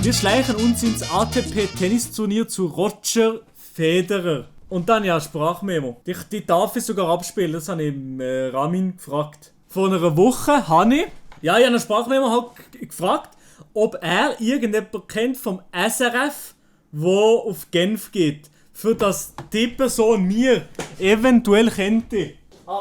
Wir schleichen uns ins ATP-Tennisturnier zu Roger Federer. Und dann ja, Sprachmemo. Die darf ich sogar abspielen, das habe ich Ramin gefragt. Vor einer Woche habe ich eine Sprachmemo gefragt, ob er irgendjemanden kennt vom SRF, wo auf Genf geht. Für das die Person mir eventuell könnte. Eine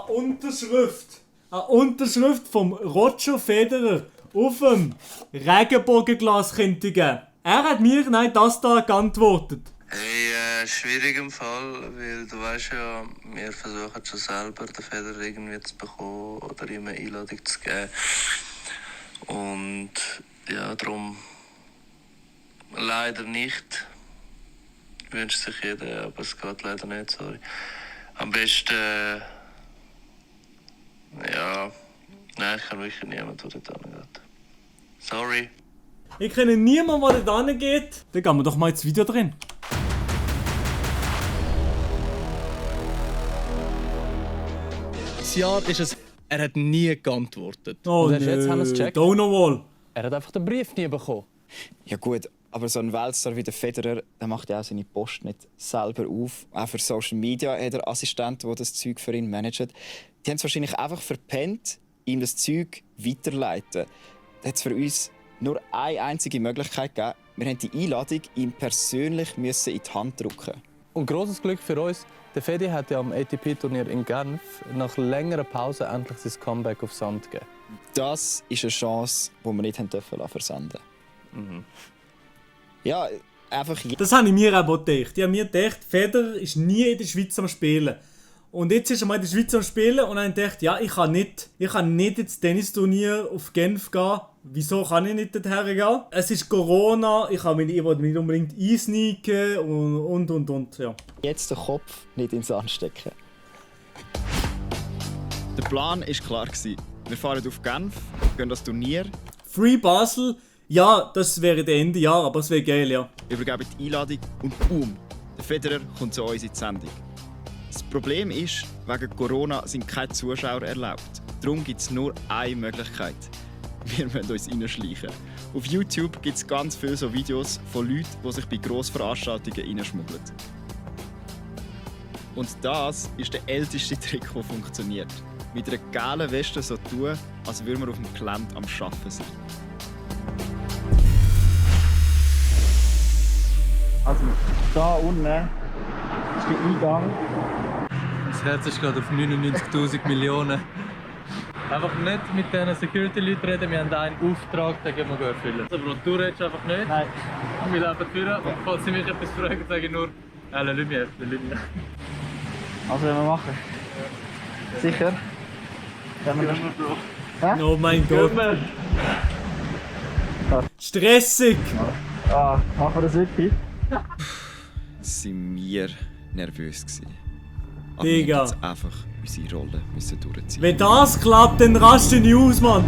Unterschrift vom Roger Federer auf dem Regenbogenglas könnte geben. Er hat mir das da geantwortet. Hey, schwierig im Fall, weil du weißt ja, wir versuchen schon selber den Federer irgendwie zu bekommen oder ihm eine Einladung zu geben. Und ja, darum leider nicht. Wünscht sich jeder, aber es geht leider nicht, sorry. Am besten, nein, ich kenne wirklich niemanden, der dort hingeht. Sorry. Ich kenne niemanden, der dort hingeht. Dann gehen wir doch mal ins Video drin. Das Jahr ist es, er hat nie geantwortet. Oh Und jetzt haben wir es gecheckt. Donowall. Er hat einfach den Brief nie bekommen. Ja gut, aber so ein Weltstar wie der Federer, der macht ja auch seine Post nicht selber auf. Auch für Social Media hat er Assistenten, die das Zeug für ihn managen. Die haben es wahrscheinlich einfach verpennt, ihm das Zeug weiterleiten. Da hat es für uns nur eine einzige Möglichkeit gegeben. Wir mussten die Einladung ihm persönlich in die Hand drücken. Und grosses Glück für uns, der Fedi hat ja am ATP-Turnier in Genf nach längerer Pause endlich sein Comeback auf Sand gegeben. Das ist eine Chance, die wir nicht versenden durften. Ja, einfach... Das habe ich mir auch gedacht. Ich habe mir gedacht, Federer ist nie in der Schweiz am Spielen. Und jetzt ist er mal in der Schweiz am Spielen und dann gedacht, ja, ich kann nicht ins Tennisturnier auf Genf gehen. Wieso kann ich nicht dorthin gehen? Es ist Corona, ich will mich nicht unbedingt einsneaken und, ja. Jetzt den Kopf nicht ins Sand stecken. Der Plan war klar. Wir fahren auf Genf, gehen das Turnier. Free Basel, ja, das wäre Ende Jahr, aber es wäre geil, ja. Übergeben die Einladung und boom, der Federer kommt zu uns in die Sendung. Das Problem ist, wegen Corona sind keine Zuschauer erlaubt. Darum gibt es nur eine Möglichkeit. Wir müssen uns reinschleichen. Auf YouTube gibt es ganz viele so Videos von Leuten, die sich bei Grossveranstaltungen reinschmuggeln. Und das ist der älteste Trick, der funktioniert. Mit einer gelben Weste so tun, als würde man auf dem Gelände am Arbeiten sein. Also, da unten ist der Eingang. Das Herz ist gerade auf 99'000 Millionen. Einfach nicht mit diesen Security-Leuten reden, wir haben einen Auftrag, den gehen wir erfüllen. Aber du redest einfach nicht. Nein. Wir leben führen. Und falls sie mich etwas fragen, sage ich nur «Le Lumière». Also, wenn wir machen. Ja. Sicher? Ja. Oh mein Gott. Stressig! Machen wir das wirklich? Sind wir nervös gewesen. Aber Digga. wir mussten einfach unsere Rolle durchziehen. Wenn das klappt, dann raste ich aus, Mann!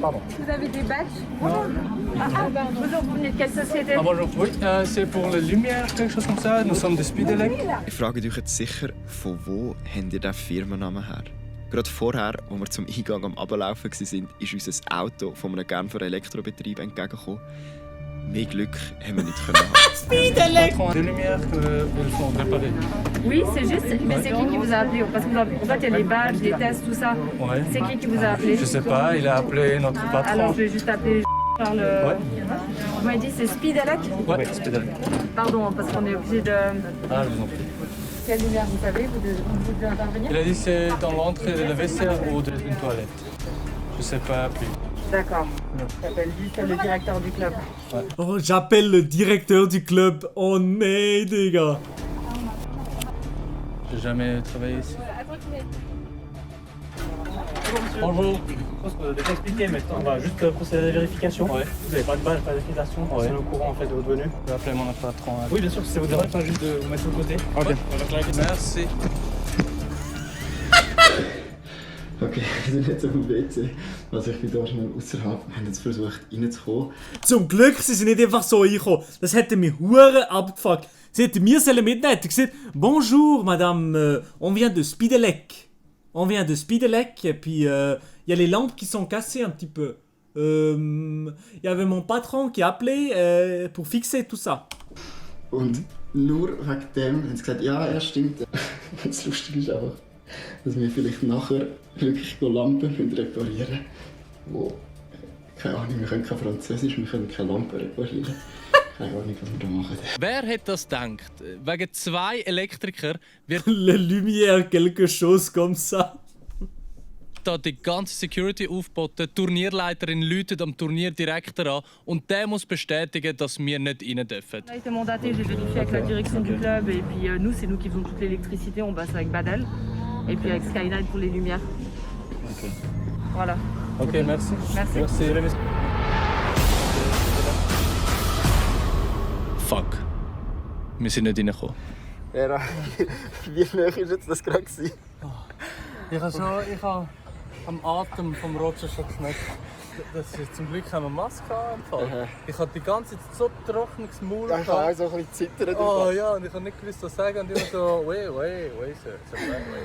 Pardon. Vous avez des badges? Bonjour, vous venez de quelle société? Bonjour, oui, c'est pour le Lumière, quelque chose comme ça. Nous sommes de Speedelec. Ich frage euch jetzt sicher, von wo habt ihr diesen Firmennamen her? Gerade vorher, als wir zum Eingang am Ablaufen waren, ist uns ein Auto von einem Genfer Elektrobetrieb entgegengekommen. Mehr Glück haben wir nicht haben. Speedelec! Les lumières qu'ils font réparer. Oui, c'est juste, mais c'est qui vous a appelé? Parce que en fait, il y a les badges, les tests, tout ça. Ouais. C'est qui vous a appelé? Je sais pas, il a appelé notre patron. Alors, je vais juste appeler par le... Ouais. Vous m'avez dit c'est Speedelec? Ouais, Speedelec. Pardon, parce qu'on est obligé de... Ah, je vous en prie. Quelle lumière vous savez? Vous devez intervenir? Il a dit c'est dans l'entrée de la WC ou d'une toilette. Je sais pas plus. D'accord. J'appelle juste le directeur du club. Oh, j'appelle le directeur du club. Oh nee, Digga. J'ai jamais travaillé ici. Bonjour. Je pense qu'on a déjà expliqué, mais on va juste procéder à la vérification. Ouais. Vous n'avez pas de badge, pas d'affiliation, Ouais. c'est au courant en fait de votre venue. Je vais appeler mon patron. Oui, bien sûr, si ça vous dérange pas juste de vous mettre sur le côté. Ok. On va clarifier. Merci. Okay, wir sind jetzt auf dem WC. Also ich bin da schnell außerhalb. Wir haben jetzt versucht reinzukommen. Zum Glück sind sie nicht einfach so reingekommen. Das hätte mich hure abgefuckt. Sie hätten mir mitnehmen. Hätten gesagt, bonjour madame, on vient de Speedelec. On vient de Speedelec et puis il y a les lampes qui sont cassées un petit peu. Il y avait mon patron qui appelait pour fixer tout ça. Und nur wegen dem haben sie gesagt, ja, stimmt. Das Lustige ist einfach, dass wir vielleicht nachher wirklich Lampen reparieren können. Keine Ahnung, wir können kein Französisch, wir können keine Lampen reparieren. Keine Ahnung, was wir da machen. Wer hätte das gedacht? Wegen 2 Elektriker wird La lumière, quelque chose comme ça. da die ganze Security aufgeboten. Die Turnierleiterin läutet am Turnierdirektor an und der muss bestätigen, dass wir nicht rein dürfen. On a été mandaté, j'ai vérifié avec la direction du club et puis nous, c'est nous qui faisons toute l'électricité, on bosse avec Badel et puis avec Skyline pour les lumières. Okay. Voilà. Okay, merci. Merci. Fuck. Wir sind nicht reingekommen. Ja, wie nah war jetzt das gerade? Ich habe am Atem vom Roger schon geschmeckt. Zum Glück haben wir Maske an. Ich hatte die ganze Zeit so trockenes Maul. Ja, ich habe auch so ein bisschen zittern. Oh ja, und ich habe nicht gewusst, was sagen. Und immer so, wait, sir.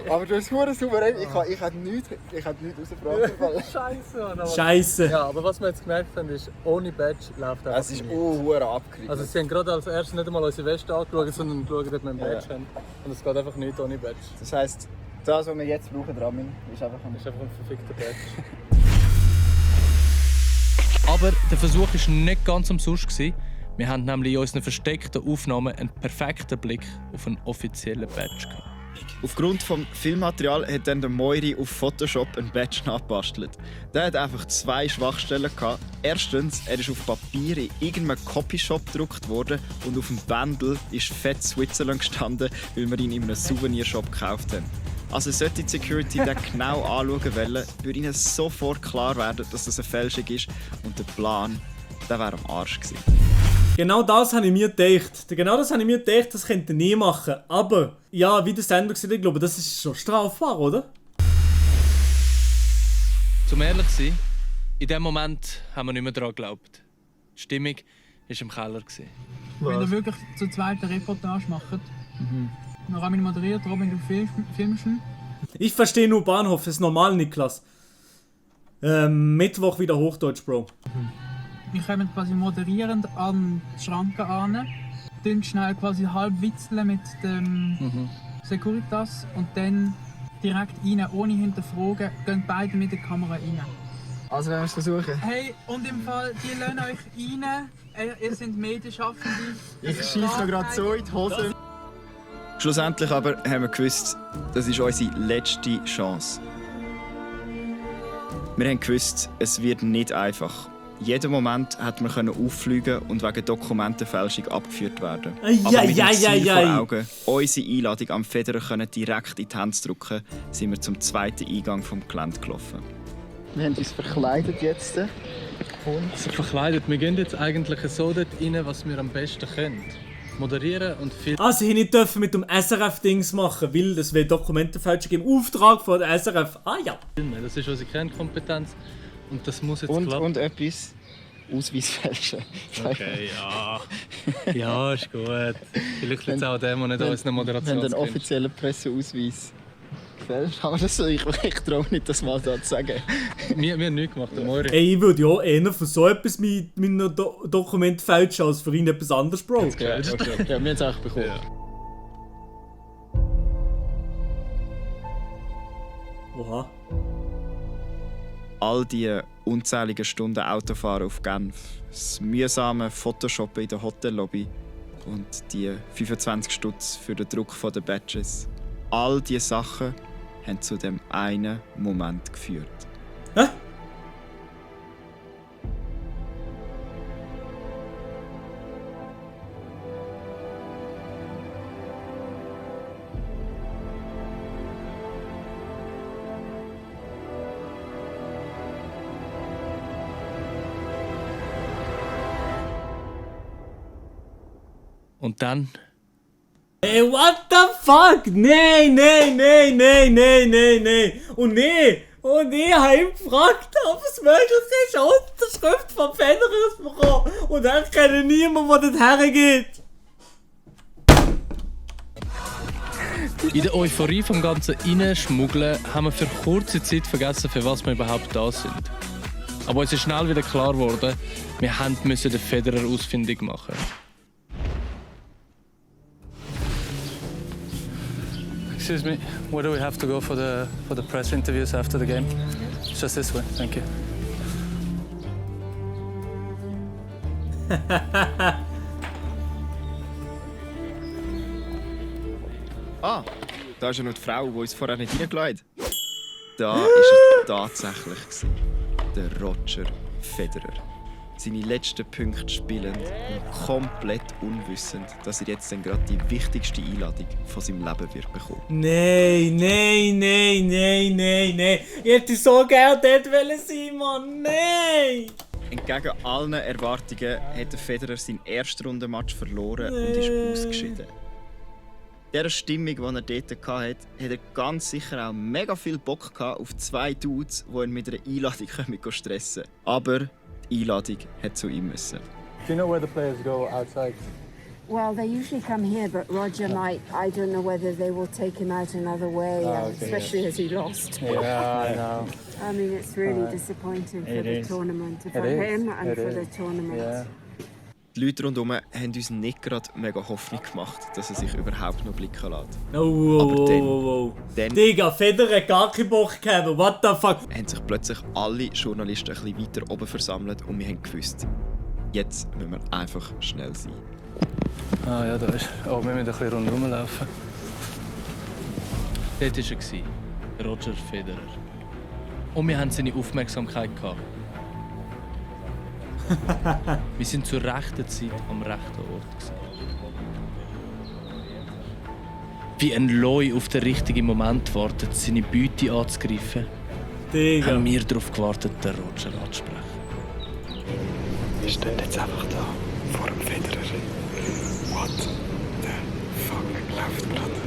Aber du bist super souverän. Ich hätte nichts rausgebracht. Scheiße, Mann. Scheiße. Ja, aber was wir jetzt gemerkt haben, ist, ohne Badge läuft einfach Es ist nichts. abgekriegt. Also sie haben gerade als erstes nicht einmal unsere Weste angeschaut, sondern geschaut, ob wir ein Badge haben. Und es geht einfach nicht ohne Badge. Das heisst, das, was wir jetzt brauchen, Ramin, ist einfach Das ist einfach ein verfickter Badge. Aber der Versuch war nicht ganz umsonst. Wir haben nämlich in unseren versteckten Aufnahmen einen perfekten Blick auf einen offiziellen Badge gehabt. Aufgrund des Filmmaterials hat dann der Moiri auf Photoshop einen Badge nachgebastelt. Der hat einfach 2 Schwachstellen gehabt. Erstens, er ist auf Papier in irgendeinem Copyshop gedruckt worden und auf dem Bändel ist fett Switzerland gestanden, weil wir ihn in einem Souvenirshop gekauft haben. Also sollte die Security den genau anschauen wollen, würde ihnen sofort klar werden, dass das eine Fälschung ist und der Plan, der wäre am Arsch gewesen. Genau das habe ich mir gedacht. Das könnte ihr nie machen. Aber, ja, wie der Sender gesagt hat, ich glaube, das ist schon strafbar, oder? Zum ehrlich zu sein, in dem Moment haben wir nicht mehr daran geglaubt. Die Stimmung war im Keller. Wenn ihr wirklich zur zweiten Reportage macht, Ramin moderiert, Robin, du filmst. Ich verstehe nur Bahnhof, das ist normal, Niklas. Mittwoch wieder Hochdeutsch, Bro. Wir kommen quasi moderierend an die Schranke an, tun schnell quasi halb witzeln mit dem Securitas und dann direkt rein, ohne hinterfragen, gehen beide mit der Kamera rein. Also wenn wir es versuchen. Hey, und im Fall, die lassen euch rein, ihr seid Medienschaffende. Ich schieße noch gerade so in die Hose. Schlussendlich aber haben wir gewusst, das ist unsere letzte Chance. Wir haben gewusst, es wird nicht einfach. Jeden Moment hätte man auffliegen und wegen Dokumentenfälschung abgeführt werden. Aber mit dem Ziel vor Augen, unsere Einladung am Federer direkt in die Hände zu drücken, sind wir zum zweiten Eingang vom Gelände gelaufen. Wir haben uns verkleidet jetzt. Verkleidet. Wir gehen jetzt eigentlich so dort rein, was wir am besten können. Moderieren und filmen. Also, ich nicht mit dem SRF-Dings machen, weil das wäre Dokumentenfälschung im Auftrag von der SRF. Ah ja. Das ist unsere Kernkompetenz und das muss jetzt klappen. Und etwas Ausweis fälschen. Okay, ja. Ja, ist gut. Vielleicht liegt es auch an dem, der nicht unseren Moderation. Wir haben einen offiziellen Presseausweis gefälscht. Aber das soll ich traue nicht, das mal da zu sagen. Wir haben nichts gemacht, der Moiri. Ey, ich würde ja eher für so etwas mit einem Dokument fälschen als für ihn etwas anderes, Bro. Okay. Ja, wir haben es auch bekommen. Ja. Oha. All die unzähligen Stunden Autofahren auf Genf, das mühsame Photoshoppen in der Hotellobby und die 25 Stutz für den Druck der Badges. All diese Sachen haben zu dem einen Moment geführt. Hä? Und dann? Ey, what the fuck? Nein. Und ich habe ihn gefragt, ob es möglich ist, eine Unterschrift vom Federer zu bekommen. Und er kennt niemanden, der dorthin geht. In der Euphorie vom ganzen Reinschmuggeln haben wir für kurze Zeit vergessen, für was wir überhaupt da sind. Aber uns ist schnell wieder klar geworden, wir müssen den Federer ausfindig machen. Excuse me, where do we have to go for the press interviews after the game? It's just this way, thank you. Ah, da ist ja noch die Frau, die uns vorher nicht reingeladen hat. Da war er tatsächlich. Der Roger Federer. Seine letzten Punkte spielend und komplett unwissend, dass er jetzt dann gerade die wichtigste Einladung von seinem Leben wird bekommen. Nein. Ich hätte so gerne dort sein, Mann. Nein! Entgegen allen Erwartungen hat der Federer seinen Erstrundenmatch verloren und ist ausgeschieden. In dieser Stimmung, die er dort hatte, hat er ganz sicher auch mega viel Bock auf 2 Dudes, die ihn mit einer Einladung stressen können. Aber die Einladung hat zu ihm müssen. Do you know where the players go outside? Well, they usually come here, but Roger might. I don't know whether they will take him out another way, especially as he lost. Yeah, I know. I mean, it's really disappointing for the tournament, for him and for the tournament. Yeah. Die Leute rundherum haben uns nicht gerade mega Hoffnung gemacht, dass er sich überhaupt noch blicken lässt. Oh. Digga, Federer hat gar keinen Bock gehabt. What the fuck? Haben sich plötzlich alle Journalisten ein bisschen weiter oben versammelt und wir haben gewusst, jetzt müssen wir einfach schnell sein. Ah ja, da ist. Oh, wir müssen ein bisschen rundherum laufen. Dort war er, Roger Federer. Und wir haben seine Aufmerksamkeit gehabt. Wir sind zur rechten Zeit am rechten Ort. Wie ein Leu auf den richtigen Moment wartet, seine Beute anzugreifen, Digga. haben wir darauf gewartet, den Roger anzusprechen. Wir stehen jetzt einfach da, vor dem Federer. What the fuck läuft gerade?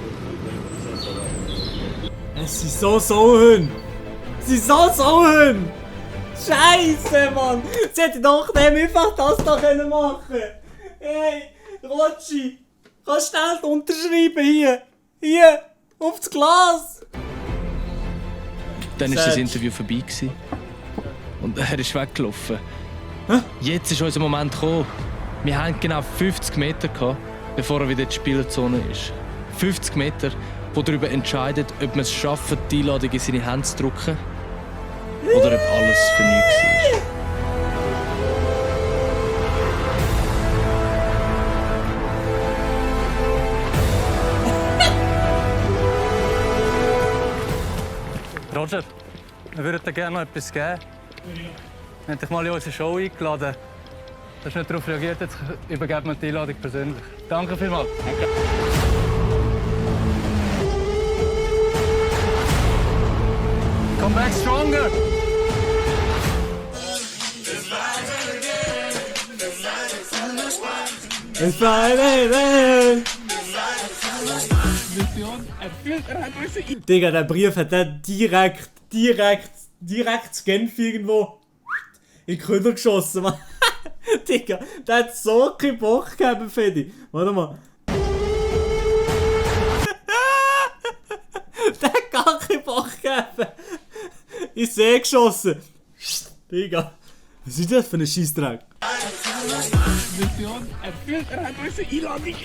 Es sind so Sauhühn. Scheiße, Mann! Sie hätte doch dem einfach das da können machen. Hey, Rotschi, kannst du schnell unterschreiben hier? Hier, auf das Glas! Dann war das Interview vorbei. Und er ist weggelaufen. Hä? Jetzt ist unser Moment gekommen. Wir hatten genau 50 Meter, bevor er wieder in die Spielerzone ist. 50 Meter, die darüber entscheiden, ob wir es schaffen, die Einladung in seine Hände zu drücken. Oder ob alles für nichts war. Roger, wir würden dir gerne noch etwas geben. Wir haben dich mal in unsere Show eingeladen. Du hast nicht darauf reagiert, jetzt übergeben wir die Einladung persönlich. Danke vielmals. Danke. Come back stronger! Es war Digga, der Brief hat der direkt zu Genf irgendwo in den Köder geschossen, Mann. Digga, der hat so keinen Bock gehabt, Fedi. Warte mal. Der hat gar keinen Bock gehabt. Ich sehe geschossen. Digga, was ist das für ein Scheissdreck? Mission erfüllt, er hat unsere Einladung.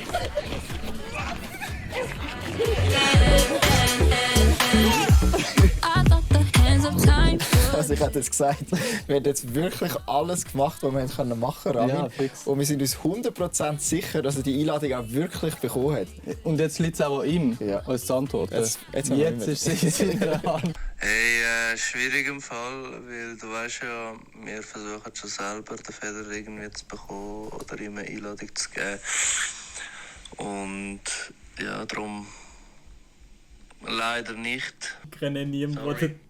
Also ich hätte jetzt gesagt, wir haben jetzt wirklich alles gemacht, was wir machen können, Ja, fix. und wir sind uns 100% sicher, dass er die Einladung auch wirklich bekommen hat. Und jetzt liegt es auch an ihm, Ja. uns zu antworten. Jetzt Jetzt ist es in seiner Hand. Hey, schwierig im Fall, weil du weißt ja, wir versuchen schon selber den Federer irgendwie zu bekommen oder ihm eine Einladung zu geben. Und ja, darum leider nicht. Ich kenne niemanden.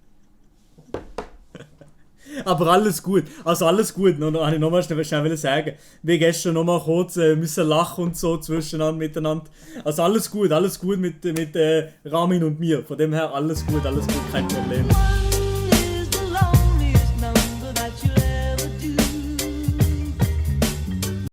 Aber alles gut. Also alles gut. Noch wollte ich nochmal schnell sagen. Wir gestern noch mal kurz müssen lachen und so zwischeneinander miteinander. Also alles gut mit Ramin und mir. Von dem her alles gut, kein Problem.